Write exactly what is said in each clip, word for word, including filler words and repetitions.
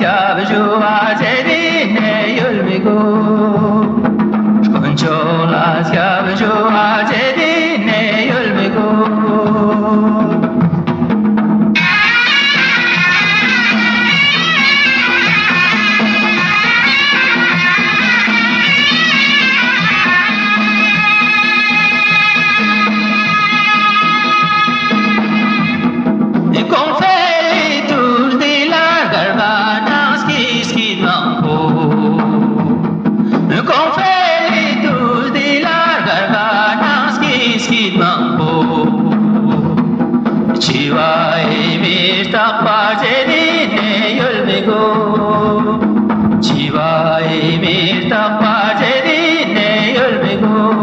སྐྱབས་ཞུ་བ་ཟེར་ཏེ་ནེ་ཡོད་མི་དགོས། དཀོན་མཆོག་ལ་སྐྱབས་ཞུ་བ་ཟེར་ཏེ་ནེ་ཡོད་མི་དགོས། གོང་འཕེལ་དུས་འདི་ལ་དགའ་བ་ནང་སྐྱིད་སྐྱིད་མང་པོ། གོང་འཕེལ་དུས་འདི་ལ་དགའ་བ་ནང་སྐྱིད་སྐྱིད་མང་པོ། འཆི་བའི་མི་རྟག་པ་ཟེར་ཏེ་ནེ་ཡོད་མི་དགོས། འཆི་བའི་མི་རྟག་པ་ཟེར་ཏེ་ནེ་ཡོད་མི་དགོས།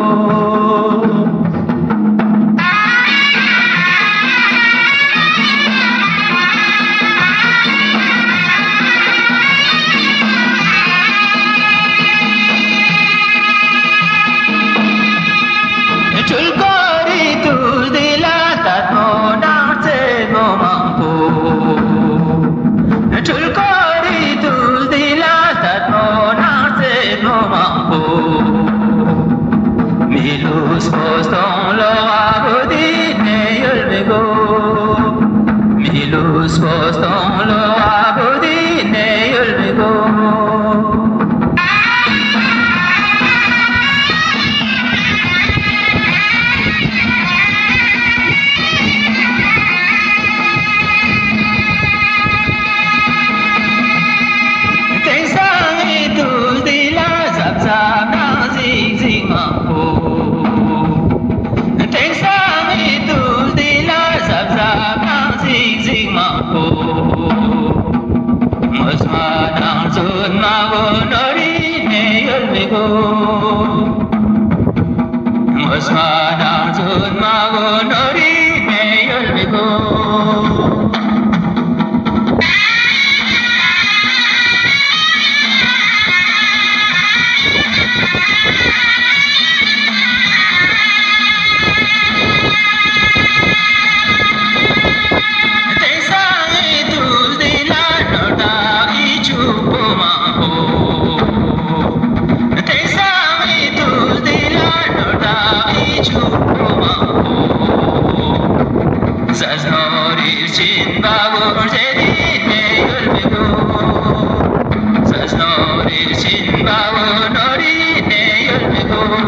འཁྲུལ་འཁོར་རི་དུས་འདི་ལ་ལྟད་མོ་ནང་རྩེད་མོ་མང་པོ། འཁྲུལ་འཁོར་རི་དུས་འདི་ལ་ལྟད་མོ་ནང་རྩེད་མོ་མང་པོ། མི་ལུས་པོ་སྟོང་ལོག་པོ་འདི་ནེ་ཡོད་མི་དགོས། མི་ལུས་པོ་སྟོང་ལོག་པོ་འདི་ནེ་ཡོད་མི་དགོས། དེང་སང་ངི་དུས་འདི་ལ་གཟབ་གཟབ་ནང་གཟིགས་གཟིགས་མང་པོ། དེང་སང་ངི་དུས་འདི་ལ་གཟབ་གཟབ་ནང་གཟིགས་གཟིགས་མང་པོ། ངོ་མ་ནང་རྫུན་མ་གོ་ནོར་རི་ནེ་ཡོད་མི་དགོས། ངོ་མ་ནང་རྫུན་མ་གོ་ནོར་རི་ནེ་ཡོད་མི་དགོས། དེང་སང་ངི་དུས་འདི་ལ་ནོར་དག་གི་ཕྱུག་པོ་མང་པོ། དེང་སང་ངི་དུས་འདི་ལ་ནོར་དག་གི་ཕྱུག་པོ་མང་པོ། ཟས་ནོར་རི་སྦྱིན་པ་བོ་ཟེར་ཏེ་ནེ་ཡོད་མི་དགོས། ཟས་ནོར་རི་སྦྱིན་པ་བོ་ནོར་རི་ནེ་ཡོད་མི་དགོས།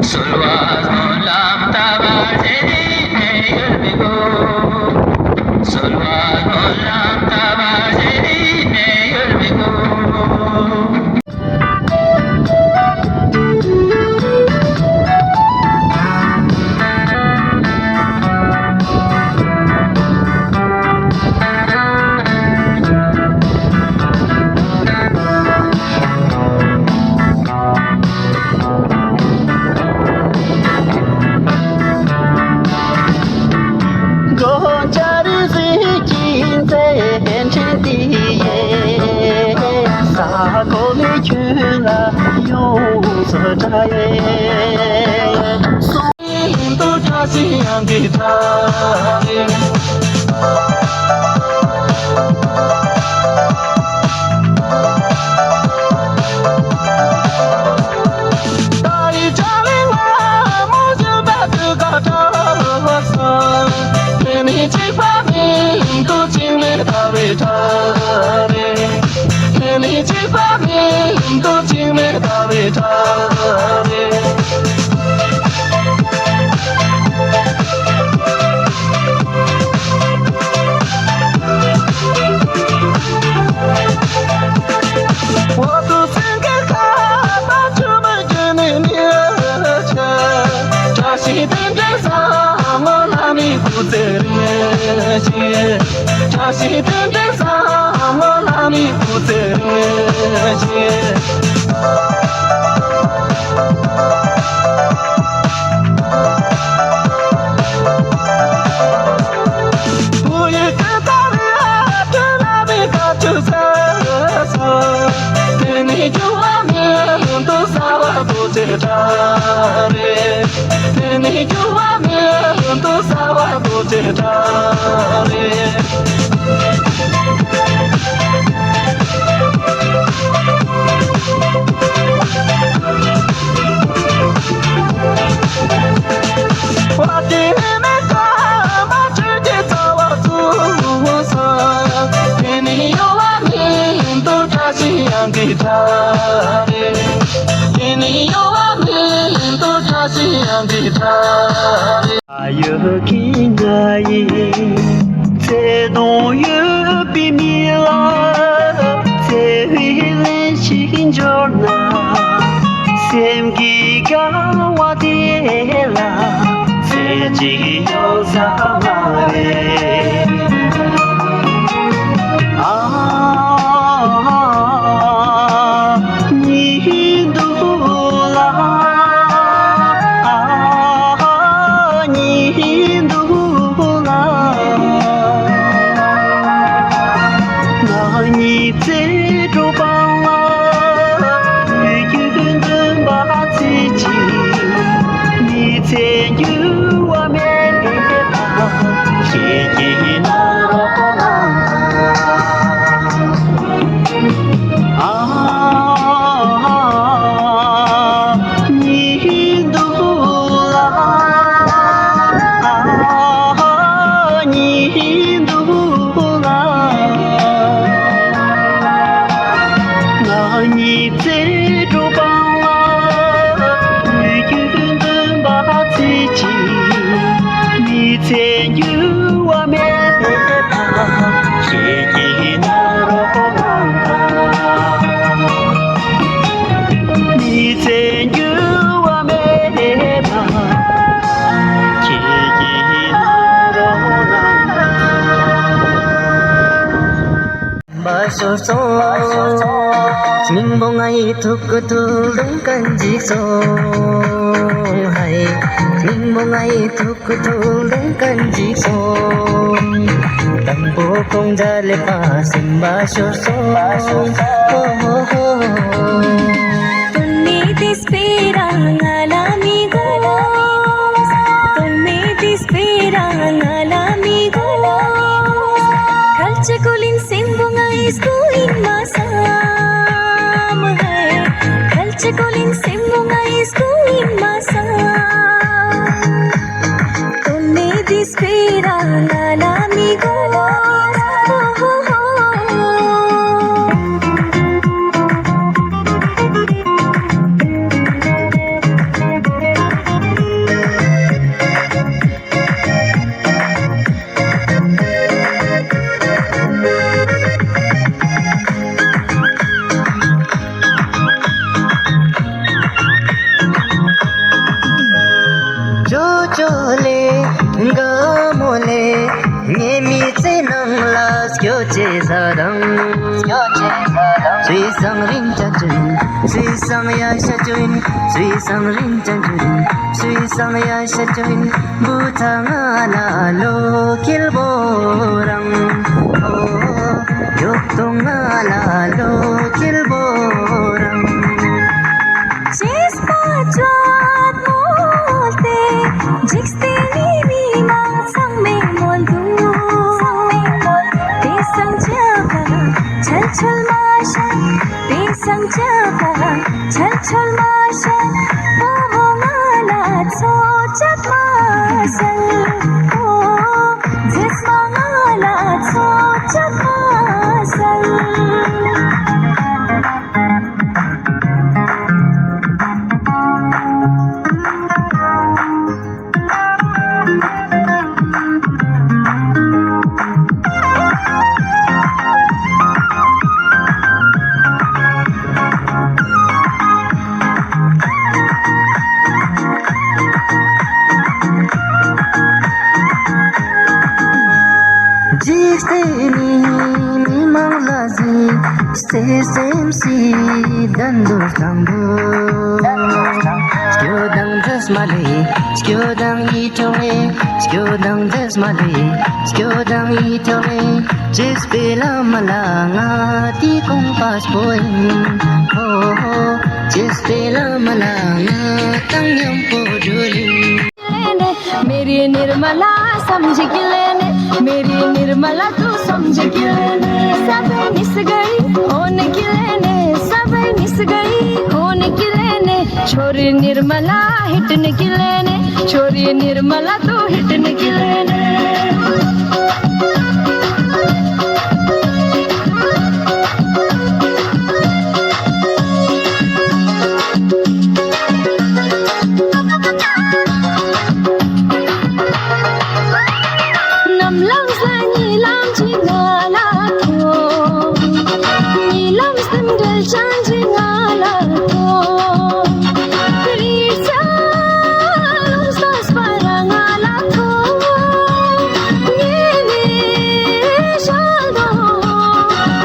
གསོལ་བ་སྨོན་ལམ་བཏབ་པ་ཟེར་ཏེ་ནེ་ཡོད་མི་དགོས། གསོལ་བ་སྨོན་ལམ་བཏབ་པ་ཟེར་ཏེ་ནེ་ཡོད་མི་དགོས། ཨ་ཡོད་ཀྱི་ང་ཡི་ཚེ་དོན་ཡོད་པའི་མི་ལ་བརྩེ་བའི་ལན་ཞིག་འབྱོར་ན། སེམས་ཀྱི་དགའ་བ་དེ་ལ་ཚེ་གཅིག་ཡོང་ས་མ་རེད། ཨ་ཉི་འདུག་ལ། ཨ་ཉི་འདུག་ལ། ང་གཉིས་ཚེ་གྲོགས་པ་ལ། དུས་རྒྱུན་འདུན་པ་ཚེ་གཅིག་མི་ཚེ་འགྱུར་བ་མེད་པ་ཁྱེད་ཀྱིས་མནོ་རོགས་གནང་། ཨ་ཉི་འདུག་ལ། ཨ་ཉི་འདུག་ལ། ང་གཉིས་ཚེ་གྲོགས་པ་ལ། དུས་རྒྱུན་འདུན་པ་ཚེ་གཅིག་མི་ཚེ་འགྱུར་བ་མེད་པ་ཁྱེད་ཀྱིས་མནོ་རོགས་གནང་། མི་ཚེ་འགྱུར་བ་མེད་པ་ཁྱེད་ཀྱིས་མནོ་རོགས་གནང་། སྙིང་པོ་ངའི་ཐུགས་ཀྱི་ཐུགས་ལྡན་མཁན་ཅིག་སོང་། ཧའི། སྙིང་པོ་ངའི་ཐུགས་ཀྱི་ཐུགས་ལྡན་མཁན་ཅིག་སོང་། དང་པོ་ཁོང་ཇ་ལེ་པ་སེམས་པ་ཤོར་སོང་། ཧོ་ཧོ་ཧོ། དོན་མེད་དེ་སྤེ་ར་ང་ལ་མི་དགོས། དོན་མེད་དེ་སྤེ་ར་ང་ལ་མི་དགོས། ཁལ་ཆེ་ཀོ་ལིན་སེམས་པོ་ངའི་སྐུ་ཡིན་མ་སམ། ཧའི། ཁལ་ཆེ་ཀོ་ལིན་སེམས་པོ་ངའི་སྐུ་ཡིན་མ་སམ། དོན་མེད་དེ་སྤེ་ར་ང་ལ་མི་དགོས། ཧོ་ཧོ་ཧོ། ཅོ་ཅོ་ལེ་དགའ་མོ་ལེ། ངའི་མི་ཚེ་ནང་ལ་སྐྱོ་ཅེས་ཟ་རང་། སྐྱོ་ཅེས་ཟ་རང་། སུའི་སང་རིན་ཅན་ཅོ་ཡིན། སུའི་སང་ཡ་ཤ་ཅོ་ཡིན། སུའི་སང་རིན་ཅན་ཅོ་ཡིན། སུའི་སང་ཡ་ཤ་ཅོ་ཡིན། བུ་ཚ་ང་ལ་ལོ་ཁེལ་བོ་རང་། ཨོ་ཡོག་ཏོ་ང་ལ་ལོ་ཁེལ་བོ་རང་། ཅེས་པ་ཅོ་ཨ་མོལ་ཏེ་འཇིག་རྟེན་ནི་མི་མང་ཚང་མས་མོལ་དུག། དེ་སང་ཅག་ག་ཆལ་ཆོལ་མ་ཤད། དེ་སང་ཅག་ག་ཆལ་ཆོལ་མ་ཤད། བུ་མོ་ང་ལ་ཚོ་ཅག་མ་སལ། ཨོ་ཇེས་མ་ང་ལ་ཚོ་ཅག་མ་སལ། འཇིག་རྟེན་ནི་མི་མང་ལ་ཟེར། སེམས་སི་དན་དུ་དང་པོ། སྐྱོ་དང་འདྲེས་མ་ལེ། སྐྱོ་དང་ཡིད་འཕྲོག་ལེ། སྐྱོ་དང་འདྲེས་མ་ལེ། སྐྱོ་དང་ཡིད་འཕྲོག་ལེ། ཅེས་པའི་ལ་མ་ལ་ང་དེ་ཁོང་པ་སྤོ་ཡིན། ཧོ་ཧོ། ཅེས་པའི་ལ་མ་ལ་ང་དང་མཉམ་པོ་འགྲུལ་ཡིན། मेरी निर्मला समझ के लेने, मेरी निर्मला तू समझ के लेने। सब मिस गई होने के लेने, सब मिस गई होने के लेने। छोरी निर्मला हिटने के लेने, छोरी निर्मला तू हिटने के लेने। ནམ་ལངས་ལ་ཉི་ལམ་གྱི་ང་ལ་ཐོ། ཉི་ལམ་སྟེང་འབྲེལ་ཅན་གྱི་ང་ལ་ཐོ། རི་རྩྭ་ལུང་སྟོང་སྤར་ར་ང་ལ་ཐོ། ཉེ་མི་ཞལ་དོ་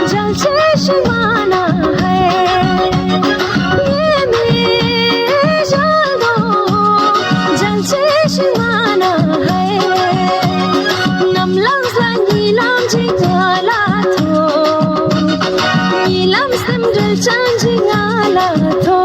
འཇལ་ཆེ་ཞི་མ་ན་ཧེ། ཉེ་མི་ཞལ་དོ་འཇལ་ཆེ་ཞི་མ་ན་ཧེ། ནམ་ལངས་ལ་ཉི་ལམ་གྱི་ང་ལ་ཐོ། ཉི་ལམ་སྟེང་འབྲེལ་ཅན་གྱི་ང་ལ་ཐོ།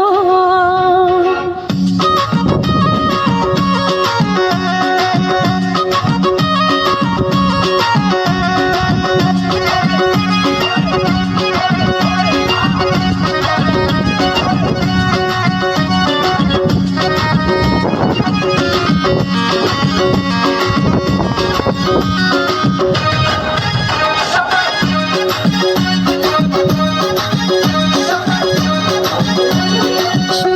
ཆུ་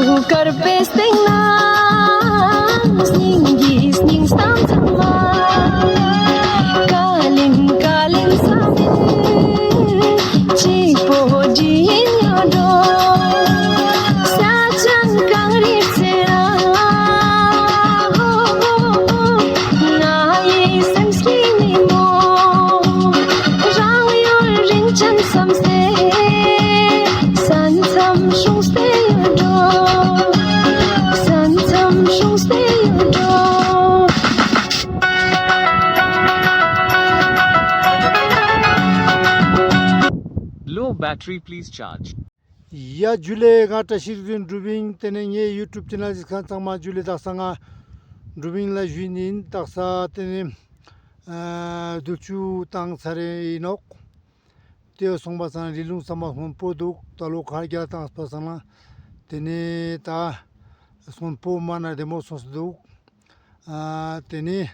དཀར་པོའི་སྟེང་ན་སྙིང་གི་སྙིང་གཏམ་ཚང་མ། ཀ་ལིང་ཀ་ལིང་ས་མིན་གཅིག་པོ་འདྲིས་ཡིན་ཡོད་འགྲོ། ས་ཆེན་གངས་རིའི་རྩེ་ན། ང་ཡི་སེམས་ཀྱི་ཉིན་མོ། རང་ཡུལ་རིན་ཆེན་བསམ་སྟེ། ས་མཚམས་སྲུང་སྟེ་ཡོད་འགྲོ། ས་མཚམས་སྲུང་སྟེ་ཡོད་འགྲོ། Low battery, please charge. ཡ་ཇུ་ལེ། ང་བཀྲ་ཤིས་རིག་འཛིན་གྲུབ་ཡིན། ཏེ་ནེ་ངའི་ཡུ་ཊུབ་ཆེ་ནལ་གཟིགས་མཁན་ཚང་མ་ཇུ་ལེ། དག་ས་ང་གྲུབ་ཡིན་ལ་ཞུ་ཡིན། དག་ས་ཏེ་ནེ་ཨ་དུག་ཆུ་བཏང་ཚར་རེ་ཡིན་ནོག། ཏེ་བོ་སོང་པ་སང་རི་ལུང་ཚང་མ་སྔོན་པོ་དུག། ད་ལོ་ཁ་རྒྱ་བཏང་པ་སང་ན་ཏེ་ནེ་ད་སྔོན་པོ་མ་ན་བདེ་མོ་སོང་སྟེ་དུག། ཨ་ཏེ་ནེ་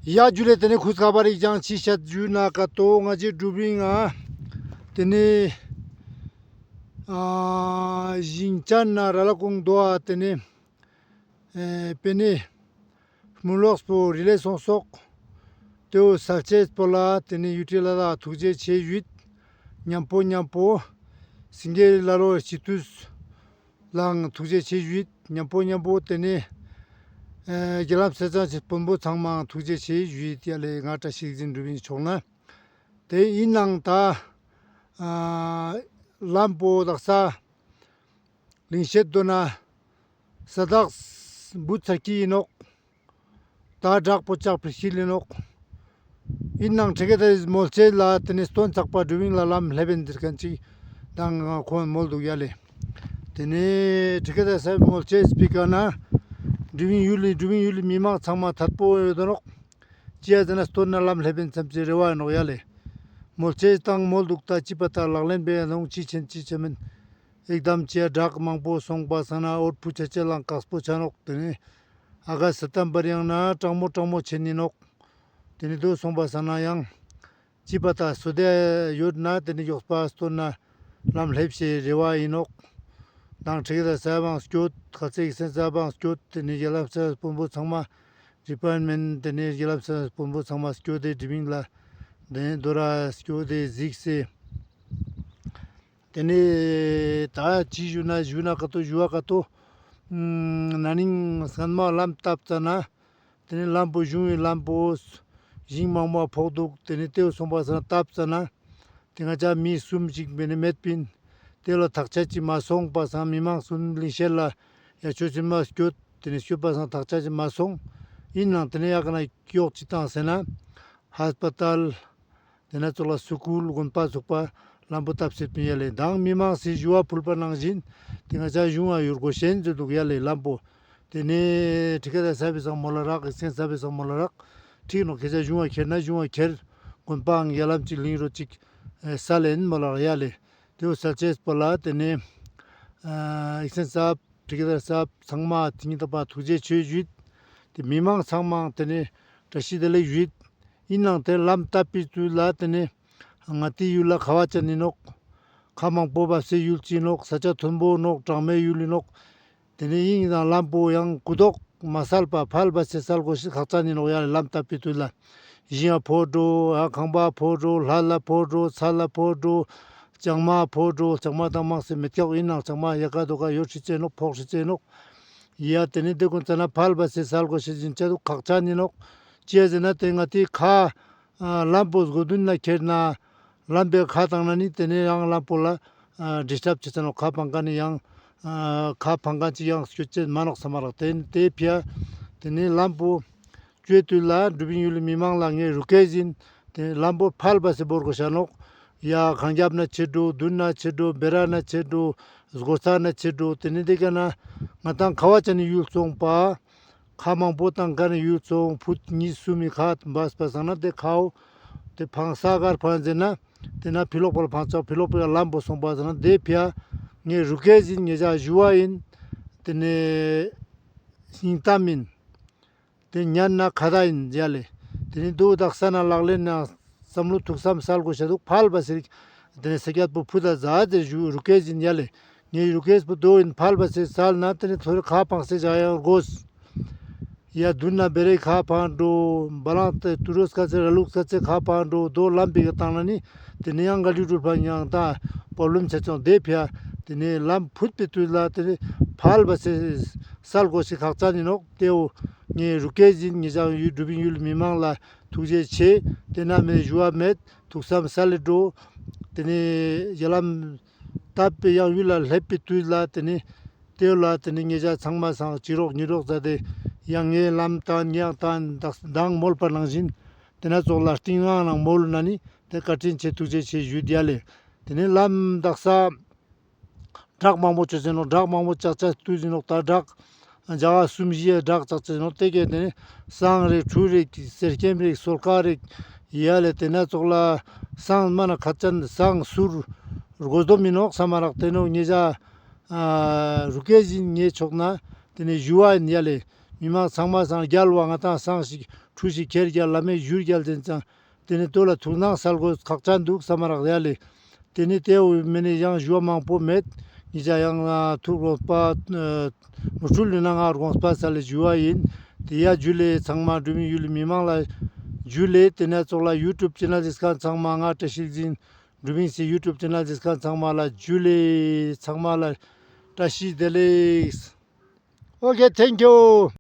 ཡ་ཇུ་ལེ། ཏེ་ནེ་ཁུ་ཚ་བ་རིག་ཅང་ཅི་ཤད་ཞུ་ན་ཀ་ཏོ་ང་ཅི་གྲུབ་ཡིན་ང་། ཏེ་ནེ་ཨ་ཞིང་ཅན་ན་ར་ལ་ཀུང་དོ་ཨ། ཏེ་ནེ་ཨེ་པེ་ནེ་མུ་ལོགས་པོ་རི་ལེ་སོང་སོག། ཏེ་བོ་ས་ཆེས་པོ་ལ་ཏེ་ནེ་ཡུ་ཊི་ལ་ལ་ཐུགས་རྗེ་ཆེ་ཞུས། ཉམ་པོ་ཉམ་པོ་སིང་གེ་ལ་ལོ་སྤྱི་འཐུས་ལའང་ཐུགས་རྗེ་ཆེ་ཞུས། ཉམ་པོ་ཉམ་པོ་ཏེ་ནེ་ཨེ་རྒྱ་ལམ་སེ་ཅང་ཅི་དཔོན་པོ་ཚང་མའང་ཐུགས་རྗེ་ཆེ་ཞུས། ཏེ་ཡ་ལེ་ང་བཀྲ་ཤིས་རིག་འཛིན་གྲུབ་ཡིན་ཕྱོགས་ན། ཏེ་ཡིན་ནའང་ད་ཨ་ལམ་པོ་དག་ས་ལིང་ཤེད་དོ་ན་ས་དག་བུ་ཚ་ཀི་ཡིན་ནོག། ད་བྲག་པོ་ལྕགས་པི་ཤིལ་ཡིན་ནོག། ཡིན་ནའང་ཁྲི་ཀེ་ཏ་མོལ་ཆེ་ལ་ཏེ་ནེ་སྟོན་ཚག་པ་གྲུབ་ཡིན་ལ་ལམ་ལེབ་ཡིན་ཟེར་མཁན་ཅིག་དང་ཁོང་མོལ་དུག་ཡ་ལེ། ཏེ་ནེ་ཁྲི་ཀེ་ཏ་ས་མོལ་ཆེ་སྤི་ཀ་ན་གྲུབ་ཡིན་ཡུལ་ལི་གྲུབ་ཡིན་ཡུལ་ལི་མི་མང་ཚང་མ་ཐད་པོ་ཡོད་དོ་ནོག། ཅི་ཡ་ཟེར་ན་སྟོན་ན་ལམ་ལེབ་ཡིན་ཙམ་ཅིག་རེ་བ་ཡིན་ནོག་ཡ་ལེ། མོལ་ཆེ་དང་མོལ་དུག། ད་ཅི་པ་ད་ལག་ལེན་པའི་ནང་ཅི་ཆེན་ཅི་ཆེན་མིན། ཨེག་དམ་ཅི་ཡ་བྲག་མང་པོ་སོང་པ་སང་ན་འོད་ཕུ་ཆ་ཆེ་ལང་ཀགས་པོ་ཆ་ནོག། ཏེ་ནེ་ཨ་ག་ས་ཏམ་པར་ཡང་ན་གྲང་མོ་གྲང་མོ་ཆེན་ཡིན་ནོག། ཏེ་ནེ་དོ་སོང་པ་སང་ན་ཡང་ཅི་པ་ད་སོ་དེ་ཡོད་ན་ཏེ་ནེ་ཡོགས་པ་སྟོན་ན་ལམ་ལེབ་ཤེས་རེ་བ་ཡིན་ནོག། དང་ཁྲི་ཀེ་ཏ་ས་བང་སྐྱོད་ཁ་ཚེག་སེན་ས་བང་སྐྱོད། ཏེ་ནེ་རྒྱ་ལམ་ས་དཔོན་པོ་ཚང་མ་ཌི་པཱར་མེན་ཊ་ཏེ་ནེ་རྒྱ་ལམ་ས་དཔོན་པོ་ཚང་མ་སྐྱོད་དེ་གྲུབ་ཡིན་ལ་ཏེ་ནེ་དོ་ར་སྐྱོད་དེ་གཟིགས་སེ། ཏེ་ནེ་ད་ཅི་ཞུ་ན་ཞུ་ན་ཀ་ཏོ་ཞུ་བ་ཀ་ཏོ། ན་ནིང་སྔན་མ་ལམ་བཏབ་ཙ་ན། ཏེ་ནེ་ལམ་པོ་གཞུང་གི་ལམ་པོ་ཞིང་མང་པོ་ཕོག་དུག། ཏེ་ནེ་ཏེ་བོ་སོང་པ་སང་བཏབ་ཙ་ན། ཏེ་ང་ཅག་མི་གསུམ་ཅིག་མེ་ནེ་མེད་པིན། ཏེ་ལ་ཐག་ཆད་ཅིག་མ་སོང་པ་སང་མི་མང་གསུམ་ལིང་ཤེད་ལ་ཡ་ཆོས་ཚུལ་མ་སྐྱོད། ཏེ་ནེ་སྐྱོད་པ་སང་ཐག་ཆད་ཅིག་མ་སོང་། ཨིན་ནའང་ཏེ་ནེ་ཡ་ག་ན་ཀྱོག་ཅིག་ཏང་ཟེར་ན་ཧས་པ་ཏལ་ཏེ་ནེ་ཙོགས་ལ་སུ་ཀུལ་དགོན་པ་ཚུགས་པ་ལམ་བོ་ཏབ་སེ་པིན་ཡ་ལེ། མདང་མི་མང་སི་ཞུ་བ་ཕུལ་པ་ནང་བཞིན་ཏེ་ང་ཅག་གཞུང་ང་ཡུལ་སྒོ་ཤེན་ཟེར་དུག་ཡ་ལེ་ལམ་བོ། ཏེ་ནེ་ཁྲི་ཀ་དང་ས་བི་སང་མོལ་ལ་རག་ཨིག་སེན་ས་བི་སང་མོལ་ལ་རག་ཁྲིག་ནོག་ཁྱེད་ཅག་གཞུང་ང་ཁྱེར་ན་གཞུང་ང་ཁྱེར། དགོན་པའང་ཡ་ལམ་ཅིག་ལིང་རོ་ཅིག་ས་ལེན་མོལ་ལ་རག་ཡ་ལེ། ཏེ་བོ་ས་ཆེས་པོ་ལ་ཏེ་ནེ་ཨིག་སེན་ས་བ་ཁྲི་ཀ་དང་ས་བ་ཚང་མ་ཏེ་ཉིད་དང་པ་ཐུགས་རྗེ་ཆེ་ཞུས། ཏེ་མི་མང་ཚང་མའང་ཏེ་ནེ་བཀྲ་ཤིས་བདེ་ལེགས་ཞུས། ཨིན་ནའང་ཏེ་ལམ་ཏབ་པི་ཚུལ་ལ་ཏེ་ནེ་ང་ཏི་ཡུལ་ལ་ཁ་བ་ཅན་ཨིན་ནོག་ཁ་མང་པོ་བབས་སེ་ཡུལ་ཅིག་ཨིན་ནོག་ས་ཆ་ཐོན་པོ་ཨིན་ནོག་གྲངས་མེད་ཡུལ་ཨིན་ནོག་ཏེ་ནེ་ཨིན་ནའང་ལམ་བོ་ཡང་གུ་དོག་མ་སལ་པ་ཕལ་བ་སེ་སལ་གོས་ཤེས་ཁག་ཅན་ཨིན་ནོག་ཡ་ལེ་ལམ་ཏབ་པི་ཚུལ་ལ། ཞིང་ཡ་ཕོ་འགྲོ་ཨ་ཁང་པ་ཕོ་འགྲོ་ལྷ་ལ་ཕོ་འགྲོ་ཚལ་ལ་ཕོ་འགྲོ་ལྕང་མ་ཕོ་འགྲོ་ལྕང་མ་དང་མང་སེ་མེད་ཀྱག་ཨིན་ནའང་ལྕང་མ་ཡ་ག་དོ་ག་ཡོད་ཤེས་ཅན་ཨིན་ནོག་ཕོག་ཤེས་ཅན་ཨིན་ནོག་ཡ་ཏེ་ནེ་ཏེ་གུན་ཙ་ན་ཕལ་བ་སེ་སལ་གོས་ཤེས་ཨིན་ཅ་དུག་ཁག་ཅན་ཨིན་ནོག་ཅི་ཟེར་ན་ཏེ་ང་ཏི་ཁ་ཨ་ལམ་བོ་སྒོ་དུན་ལ་ཁྱེར་ན་ལམ་བོའི་ཁ་ཏང་ན་ནི་ཏེ་ནེ་ཡང་ལམ་བོ་ལ་ཨ་ཌིས་ཊབ་ཅོ་ཅེས་ནོག་ཁ་ཕང་ཁན་ནི་ཡང་ཨ་ཁ་ཕང་ཁན་ཅིག་ཡང་སྐྱོད་ཅེས་མ་ནོག་སམ་མ་རག་ཏེ་ཏེ་ཕི་ཡ་ཏེ་ནེ་ལམ་བོ་ཅོ་དུས་ལ་དྲུ་བིན་ཡུལ་ལི་མི་མང་ལ་ངས་རུ་ཁེ་ཟིན་ཏེ་ལམ་བོ་ཕལ་བ་སེ་བོར་གོས་ཤ་ནོག་ཡ་གང་རྒྱབ་ན་ཆེ་འགྲོ་དུན་ན་ཆེ་འགྲོ་བེ་ར་ན་ཆེ་འགྲོ་སྒོ་རྩ་ན་ཆེ་འགྲོ་ཏེ་ནེ་ཏེ་ཀ་ན་ང་ཏང་ཁ་བ་ཅན་ནི་ཡུལ་སོང་པ། ཁ་མང་པོ་ཏང་ཁན་ནི་ཡུལ་སོང་ཕུད་ཉིས་སུམ་མི་ཁ་བབས་པ་སང་ན་ཏེ་ཁའོ་ཏེ་ཕང་ས་གར་ཕང་ཟེར་ན་ཏེ་ན་ཕི་ལོག་པ་ལ་ཕང་ཆ་ཕི་ལོག་པ་ལ་ལམ་བོ་སོང་པ་ཟེར་ན་ཏེ་ཕི་ཡ་ངས་རུ་ཁེ་ཟིན་ངེ་ཅག་ཞུ་བ་ཨིན། ཏེ་ནེ་སྙིང་གཏམ་ཨིན། ཏེ་ཉན་ན་ཁ་ཏ་ཨིན་ཡ་ལེ། ཏེ་ནེ་དུག་དག་ས་ན་ལག་ལེན་ན་སམ་བློ་ཐུགས་སམ་སལ་གོས་ཤ་དུག་ཕལ་བ་སེ་རིག་ཏེ་ནེ་ས་ཀྱད་པོ་ཕུད་ད་ཟ་ཏེ་ཞུ་རུ་ཁེ་ཟིན་ཡ་ལེ། ངས་རུ་ཁེ་པོ་དོ་ཨིན་ཕལ་བ་སེ་སལ་ན་ཏེ་ནེ་ཐོ་རེ་ཁ་ཕང་སེ་ཇ་ཡང་གོས། ཡ་དུན་ན་བེ་རེ་ཁ་ཕང་འགྲོ་བ་ལང་ཏེ་ཏུ་རུས་ཁ་ཚེ་ར་ལུག་ཁ་ཚེ་ཁ་ཕང་འགྲོ་དོ་ལམ་བི་ག་ཏང་ན་ནི་ཏེ་ནེ་ཡང་ག་ལི་རུལ་ཕ་ཡང་ཏ་པོ་ལུམ་ཆ་ཅོང་ཏེ་ཕི་ཡ་ཏེ་ནེ་ལམ་ཕུད་པའི་དུས་ལ་ཏེ་ནེ་ཕལ་བ་སེ་སལ་གོས་ཤེས་ཁག་ཅན་ཨིན་ནོག་ཏེའོ་ངས་རུ་ཁེ་ཟིན་ངེ་ཅག་ཡུལ་དྲུ་བིན་ཡུལ་མི་མང་ལ་ཐུགས་རྗེ་ཆེ། ཏེ་ན་མེད་ཞུ་བ་མེད་ཐུགས་སམ་སལ་ལེ་འགྲོ། ཏེ་ནེ་ཡ་ལམ་ཏབ་པའི་ཡང་ཡུལ་ལ་ལེབ་པའི་དུས་ལ་ཏེ་ནེ་ཏེའོ་ལ་ཏེ་ནེ་ངེ་ཅག་ཚང་མ་སང་ཅི་རོགས་ཉི་རོགས་ཟ་ཏེ་ཡང་ངས་ལམ་ཏང་ངས་ཡང་ཏང་དག་མདང་མོལ་པ་ནང་བཞིན་ཏེ་ན་ཙོགས་ལ་རྟིང་ངང་ནང་མོལ་ན་ནི་ཏེ་བཀའ་དྲིན་ཆེ་ཐུགས་རྗེ་ཆེ་ཞུ་ཡ་ལེ། ཏེ་ནེ་ལམ་དག་ས་བྲག་མང་པོ་ཅོ་ཅེས་ནོག་བྲག་མང་པོ་ཅག་ཅག་ཏུ་ཟིན་ནོག་ཏ་བྲག་ཇ་ག་སུམ་ཞི་ཡ་བྲག་ཅག་ཅེས་ནོག་ཏེ་ཀེ་ཏེ་ནེ་སང་རིག་ཁྲུ་རིག་གསེར་སྐྱེམས་རིག་སོལ་ཁ་རིག་ཡ་ལེ། ཏེ་ན་ཙོགས་ལ་སང་མ་ན་ཁ་ཅན་སང་སུར་རྒོས་དོ་མི་ནོག་སམ་མ་རག་ཏེ་ནོག་ངེ་ཅག་ཨ་རུ་ཁེ་ཟིན་ངེ་ཕྱོགས་ན་ཏེ་ནེ་ཞུ་བ་ཨིན་ཡ་ལེ། མི་མང་ཚང་མ་སང་རྒྱལ་བ་ང་ཏང་སང་ཞིག་ཁྲུ་ཞིག་ཁྱེར་རྒྱལ་ལ་མེ་ཞུར་རྒྱལ་ཏེན་ཙང་ཏེ་ནེ་དོ་ལ་ཐུགས་སྣང་སལ་གོས་ཁག་ཅན་དུག་སམ་མ་རག་ཡ་ལེ། ཏེ་ནེ་ཏེའོ་མེ་ནེ་ཡང་ཞུ་བ་མང་པོ་མེད། ངེ་ཅག་ཡང་ཐུགས་དགོངས་པ་མུ་ཁྲུལ་ལུས་ན་ང་དགོངས་པ་སལ་ལེ་ཞུ་བ་ཨིན། ཏེ་ཡ་ཇུ་ལེ་ཚང་མ་དྲུ་བིན་ཡུལ་མི་མང་ལ་ཇུ་ལེ། ཏེ་ན་ཙོགས་ལ་ཡུ་ཊུབ་ཅེ་ནལ་ཟིགས་ཁན་ཚང་མ་ང་བཀྲ་ཤིས་ཟིན་དྲུ་བིན་སི་ཡུ་ཊུབ་ཅེ་ནལ་ཟིགས་ཁན་ཚང་མ་ལ་ཇུ་ལེ། ཚང་མ་ལ་བཀྲ་ཤིས་བདེ་ལེགས། ཨོ་ཁེ་ཐེང་ཀིའུ།